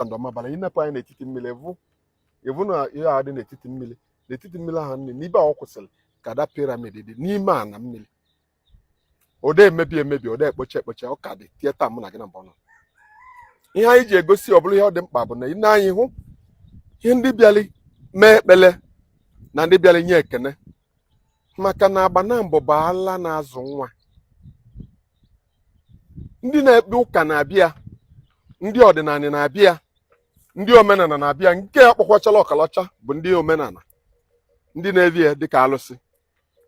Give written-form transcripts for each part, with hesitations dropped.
And Ọmabala, ịnepụ anya n'etiti mmiri, ịvụ na ihe a dị n'etiti mmiri, n'etiti mmiri ahụ nne n'ibe a ọ kwụsịrị ka da pyramid dị n'ime ana mmiri. Ode emebi emebi, ode ekpocha ekpocha, ọ ka dị tie taa mụ na gị na mbọ nọ. Ihe anyị ji egosi ọ bụrụ ihe ọ dị mkpa bụ na ị na-anyị hụ ihe ndị bịali mee ekpele na ndị bịali nye ekene, maka na Agbanambọ bụ ala na-azụ nwa. Ndị na-ekpe ụka na-abịa, ndị ọdịnala na-abịa, ndị omenala na-abịa. Nke a kpọkwachala ọkalaọcha bụ ndị omenala, ndị na-evi ya dịka alụsị.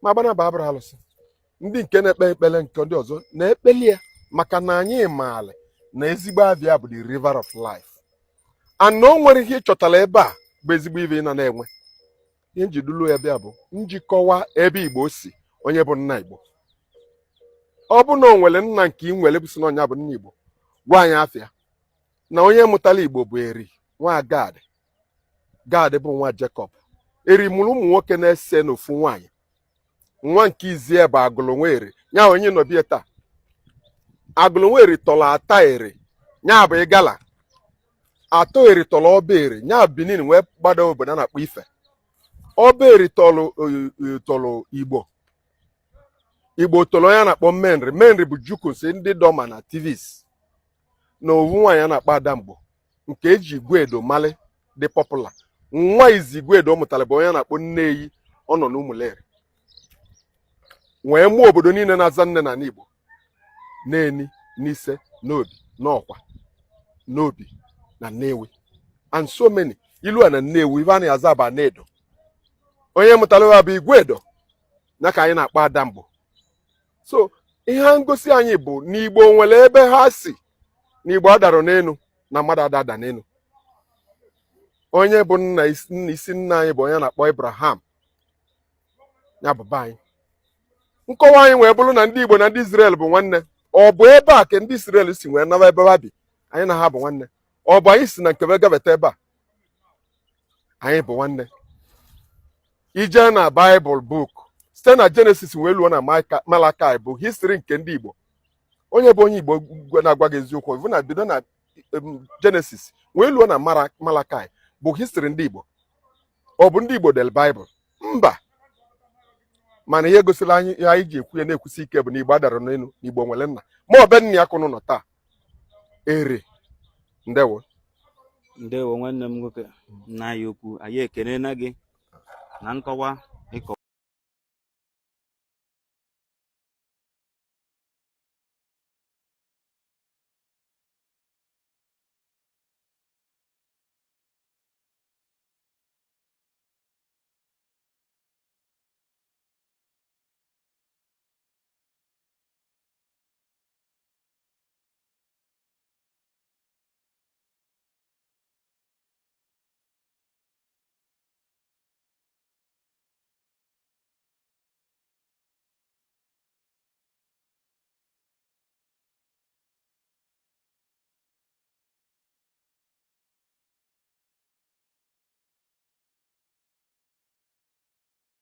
Ma Agbanambọ abụrụ alụsị. Ndị nke na-ekpe ekpere nke ndị ọzọ na-ekpeli ya, maka na anyị maali na ezigbo abịa bụ the river of life, and na o nwere ihe ị chọtara ebe a bụ ezigbo ive ị na na-enwe. Ihe njidulu ya bịa bụ njikọwa ebe Igbo si, onye bụ nna Igbo. Ọ bụ na o nwere nna nke ị nwere bụ si na ọnya bụ nna Igbo, gwa anyị afịa. Na onye mụtara Igbo bụ Eri nwa Gad. Gad bụ nwa Jacob. Eri mụrụ ụmụ nwoke na-ese n'ofu nwaanyị. Nwa nke izie bụ Agụlụ nwa Eri, ya onye nọbie taa. Agụlụ nwa Eri tọrọ ata Eri, ya bụ Ịgala. Atọ Eri tọrọ Ọba Eri, ya Benin, wee gbada obodo a na-akpọ Ife. Ọba Eri tọrọ tọrọ Igbo. Igbo tọrọ onye a na-akpọ Menri. Menri bụ Jukuns, ndị Doma na Tivs, na owu nwaanyị a na-akpọ Adamgbo, nke eji Igwe Edo mali dị popular. Nwa izi Igwe Edo mụtara bụ onye a na-akpọ Nneyi. Ọ nọ n'Ụmụleri wee mụọ obodo niile na-aza nne na Igbo: Neni, Nise, N'Obi, N'Ọkwa, N'Obi na Nnewi, and so many. Ilu a na Nnewi, ife a na-aza bụ Anedo. Onye mụtara ya bụ Igwe Edo, ya ka anyị na-akpọ Adamgbo. So ihe ngosi anyị bụ n'Igbo nwere ebe ha si, n'Igbo adara n'elu na mmadụ ada n'elu. Onye bụ nna isi nna anyị bụ onye a na-akpọ Abraham, ya bụ be anyị. Nkọwa anyị wee bụrụ na ndị Igbo na ndị Israel bụ nwanne. Ọ bụ ebe a ka ndị Israel si wee naba ebe ha bi. Anyị na ha bụ nwanne. Ọ bụ anyị si na nkebe gabata ebe a, anyị bụ nwanne. Ije na Bible book, site na Genesis wee luo na Malachi, bụ history nke ndị Igbo. Onye bụ onye Igbo na-agwa gị eziokwu bụ na bido na Genesis wee luo na Malachi bụ history ndị Igbo. Ọ bụ ndị Igbo del Bible? Mba. Mana ihe gosiri anyị, ihe anyị ji ekwu ya na-ekwusi ike bụ na Igbo adara n'elu, na Igbo nwere nna. Ma ọ be nna ya kụnụ nọ taa ere. Ndewo. Ndewo, nwanne m nwoke, nna anyị okwu. Anyị ekene na gị na nkọwa.